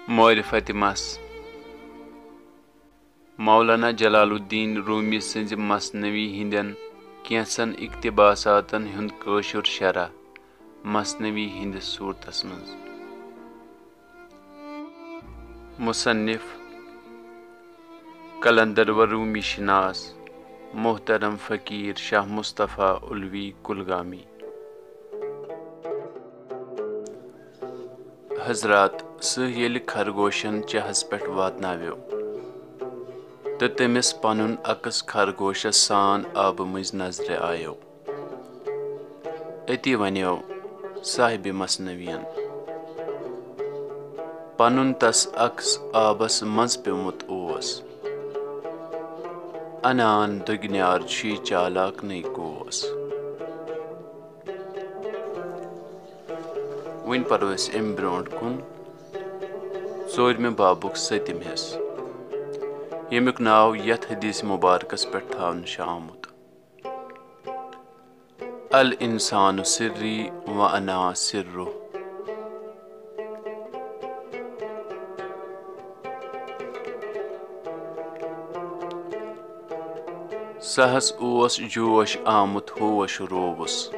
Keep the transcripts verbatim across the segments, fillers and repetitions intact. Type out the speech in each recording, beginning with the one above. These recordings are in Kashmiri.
معرفت مس۔ مولانا جلال الدین رومی سٕنٛزِ مثنوی ہٕنٛدٮ۪ن کینٛژن اقتباساتن ہُنٛد کٲشُر شرح مثنوی ہٕنٛدِس صوٗرتس منٛز۔ مصنف قلندر و رومی شناس محترم فقیر شاہ مصطفیٰ علوی کلگامی۔ حضرات، سٕہہ ییٚلہِ خرگوشن چاہس پٮ۪ٹھ واتناویو تہٕ تٔمِس پنُن عکس خرگوشس سان آبہٕ مٔنٛزۍ نظرِ آیو، أتی ونیو صاحبِ مثنوین، پنُن تس عکس آبس منٛز پیومُت اوس۔ انان دُگنیار چھُے چالاک نٔے کوس۔ وۄنۍ پرو أسۍ امہِ برونٛٹھ کُن ژوٗرمہِ بابُک سٔتِم حصہٕ، ییٚمیُک ناو یتھ حدیث مبارکس پٮ۪ٹھ تھاونہٕ چھُ آمُت، الانسان سری و انا سرہ۔ سہس اوس جوش آمُت ہوش رووُس،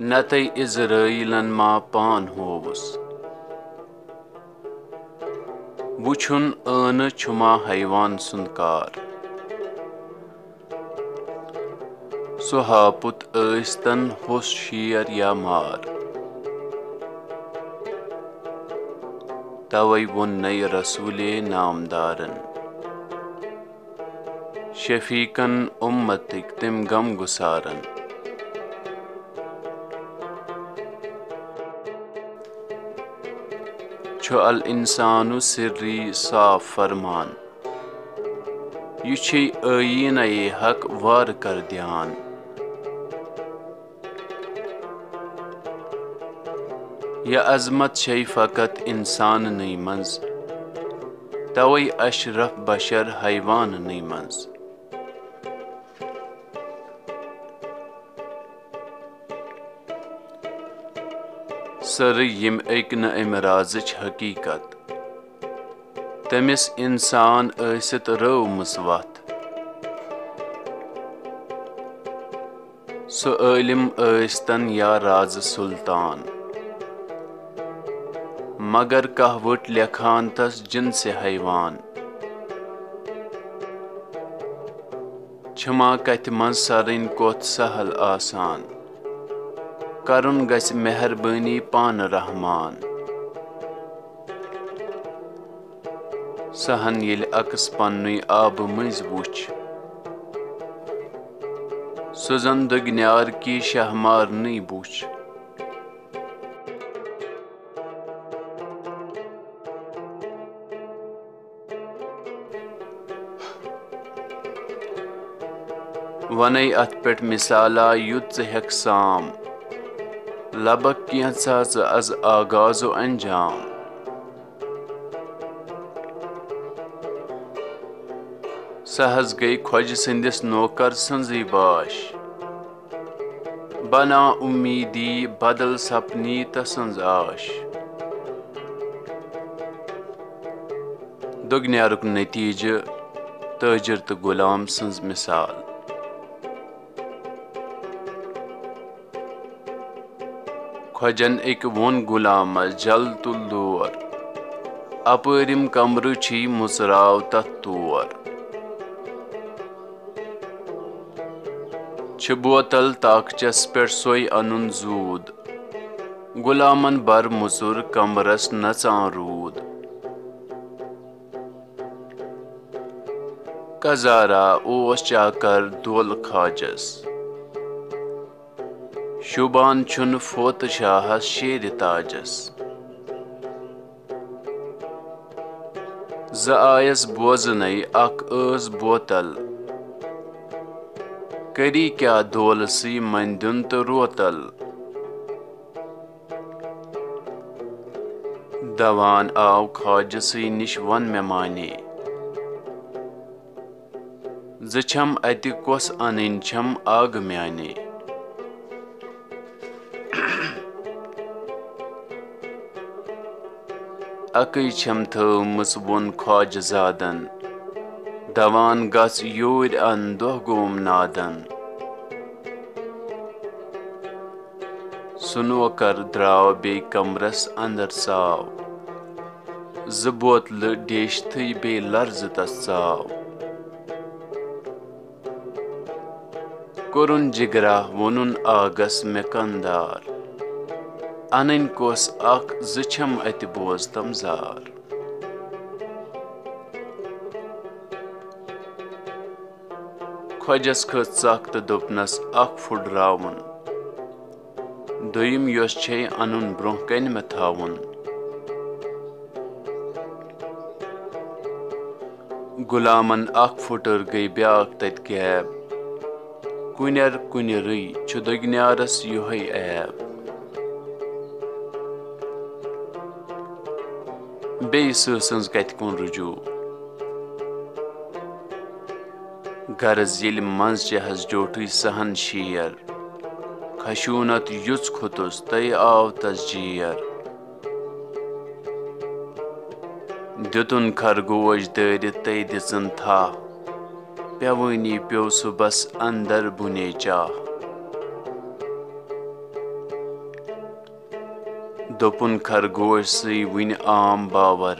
نتَے عزرائیلن ما پان ہووُس۔ وُچھُن ٲنہٕ چھُ ما حیوان سُنٛد کار۔ سُہ ہاپُت ٲسۍتن ہوٚس شیر یا مار۔ توے ووٚن نَے رسولے نامدارن، شفیقن اُمتٕکۍ تِم غم گُسارن۔ چھُ الانسان سری صاف فرمان۔ یہِ چھے ٲییٖنَے حق وارٕ کر دھیان۔ یہِ عظمت چھے فقط انساننٕے منٛز، توے اشرف بشر حیواننٕے منٛز۔ سرٕ یِم أکۍ نہٕ امہِ رازٕچ حقیقت، تٔمِس انسان ٲسِتھ رٲومٕژ وتھ۔ سُہ عٲلِم ٲسۍتن یا رازٕ سلطان، مگر کہوٕٹ لیکھان تس جنسِ حیوان۔ چھما کتھِ منٛز سرٕنۍ کوٚت سہل آسان، کرُن گژھِ مہربٲنی پانہٕ رحمان۔ سہن ییٚلہِ عکس پننُے آبہٕ مٔنٛزۍ وُچھ، سُہ زن دُگنیار کی شاہمارنٕے بوٗچھ۔ ونے اتھ پٮ۪ٹھ مثالا یُتھ ژٕ ہیٚکھ سام، لبکھ کینٛژھا ژٕ از آغاز و انجام۔ سہس گٔے خۄجہِ سٕنٛدِس نوکر سٕنٛزٕے باش، بنا اُمیٖدی بدل سپنی تسٕنٛز آش۔ دُگنیارُک نتیٖجہٕ، تٲجِر تہٕ غلام سٕنٛز مثال۔ خۄجن أکۍ ووٚن غلامس، جل تُل دور، اپٲرِم کمرٕ چھی مُژراو تتھ تور۔ چھِ بوتل طاقچس پٮ۪ٹھ سۄے انُن زوٗد، غلامن بر مُژُر کمرس نژان روٗد۔ کزارا اوس چاکر دولہٕ خاجس، شوٗبان چھُنہٕ فوتہٕ شاہس شیرِ تاجس۔ زٕ آیس بوزنَے اکھ ٲس بوتل، کٔری کیٛاہ دولہٕ سٕے منٛدۍ دیُن تہٕ روتل۔ دوان آو خواجہٕ سٕے نِش وَن مےٚ مانے، زٕ چھَم اَتہِ کۄس اَنٕنۍ چھَم آگہٕ میانے۔ اکٕے چھم تھٲومٕژ ووٚن خواجہٕ زادن، دوان گژھ یوٗرۍ ان دۄہ گوم نادن۔ سُہ نوکر درٛاو بیٚیہِ کمرس اندر ژاو، زٕ بوتلہٕ ڈیشتھٕے بیٚیہِ لرزٕ تس ژاو۔ کوٚرُن جگرا ووٚنُن آگس مےٚ کندار، انٕنۍ کۄس اکھ زٕ چھم اتہِ بوزتم زار۔ خۄجس کھٔژ ژکھ تہٕ دوٚپنس اکھ پھُٹراوُن، دوٚیِم یۄس چھے انُن برونٛہہ کنہِ مےٚ تھاوُن۔ غلامن اکھ پھُٹر گٔے بیاکھ تتہِ غیب۔ کُنٮ۪ر کُنٮ۪رٕے چھُ دٔگنیارس یِہوٚے عیب۔ بیٚیہِ سٕہہ سٕنٛز کتہِ کُن رجوع؟ غرض ییٚلہِ منٛز چہس جوٹھٕے سہن شیر، خشوٗنت یُژ کھوٚتُس تٔے آو تس جیر۔ دیُتُن خرگوش دٲرِتھ تٔے دِژٕن تھاہ، پیوٲنی پیوٚو سُہ بس اندر بُنے چاہ۔ دوٚپُن خرگوش سٕے وٕنہِ عام باور،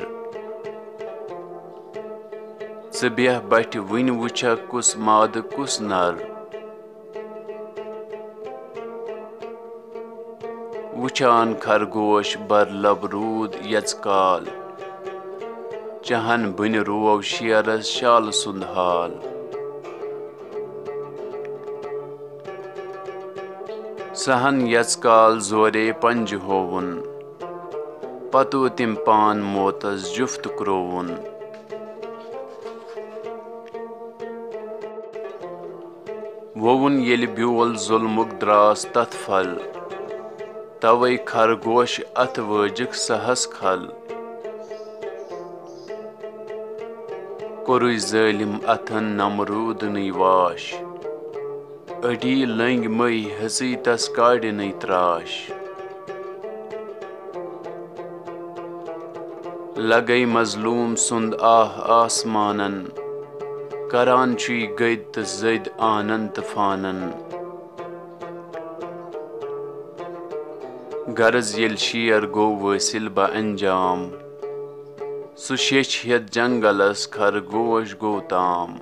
ژٕ بیٚہہ بٹھِ وٕنہِ وٕچھکھ کُس مادٕ کُس نر۔ وٕچھان خرگوش بر لب روٗد یژ کال، چہن بٕنہِ روو شیرس شالہٕ سُنٛد حال۔ سہن یژ کال زورے پنجہِ ہووُن، پتو تِم پان موتس جُفت کرووُن۔ ووُن ییٚلہِ بیول ظُلمُک دراس تتھ پھل، توے خرگوش اتھ وٲجِکھ سہس کھل۔ کوٚرُے ظٲلِم اتھن نمروٗدنٕے واش، أڈی لٔنگۍ مٔے ہیژٕے تس کاڑِنٕے تراش۔ لگے مظلوم سُنٛد آہ آسمانن، کران چھُے گٔدۍ تہٕ زٔدۍ آنن طوفانن۔ غرض ییٚلہِ شیر گوٚو وٲصِل بہ انجام، سُہ شیٚچھ ہیٚتھ جنگلس خرگوش گوٚو تام۔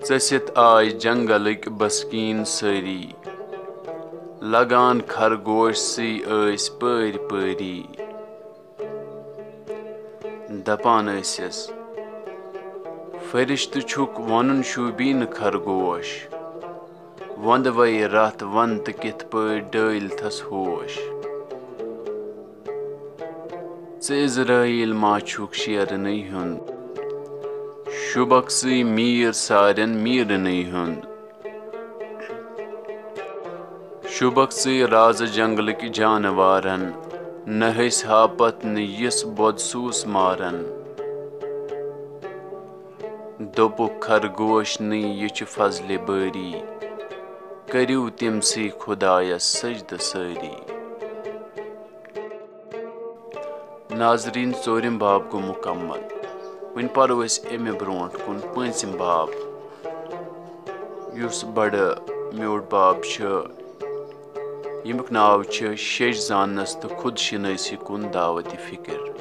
ژٔسِتھ آے جنگلٕکۍ بسکیٖن سٲری، لگان خرگوش سٕے ٲسۍ پٲرۍ پٲری۔ دپان ٲسِس، فرشتہٕ چھُکھ ونُن شوٗبی نہٕ خرگوش، وندوے رتھ ون تہٕ کِتھ پٲٹھۍ ڈٲلۍ تھس ہوش۔ ژٕ عزرائیل ما چھُکھ شیرنٕے ہُنٛد، شوٗبکھ سٕے میٖر سارٮ۪ن میٖرنٕے ہُنٛد۔ شوٗبکھ سٕے رازٕ جنگلٕکۍ جانوارن، نہ ہسۍ ہاپتھ نہٕ یِژھ بۄد سوٗس مارن۔ دوٚپُکھ خرگوش نٕے یہِ چھُ فضلِ بٲری، کٔرِو تٔمۍ سٕے خدایس سجدٕ سٲری۔ ناظریٖن، ژوٗرِم باب گوٚو مُکمل۔ وۄنۍ پَرو أسۍ اَمہِ برونٛٹھ کُن پٲنٛژِم باب، یُس بَڑٕ میوٗٹھ باب چھُ، ییٚمیُک ناو چھُ شیٚچھ زاننَس تہٕ خود شِنٲسی کُن دعوتِ فِکر۔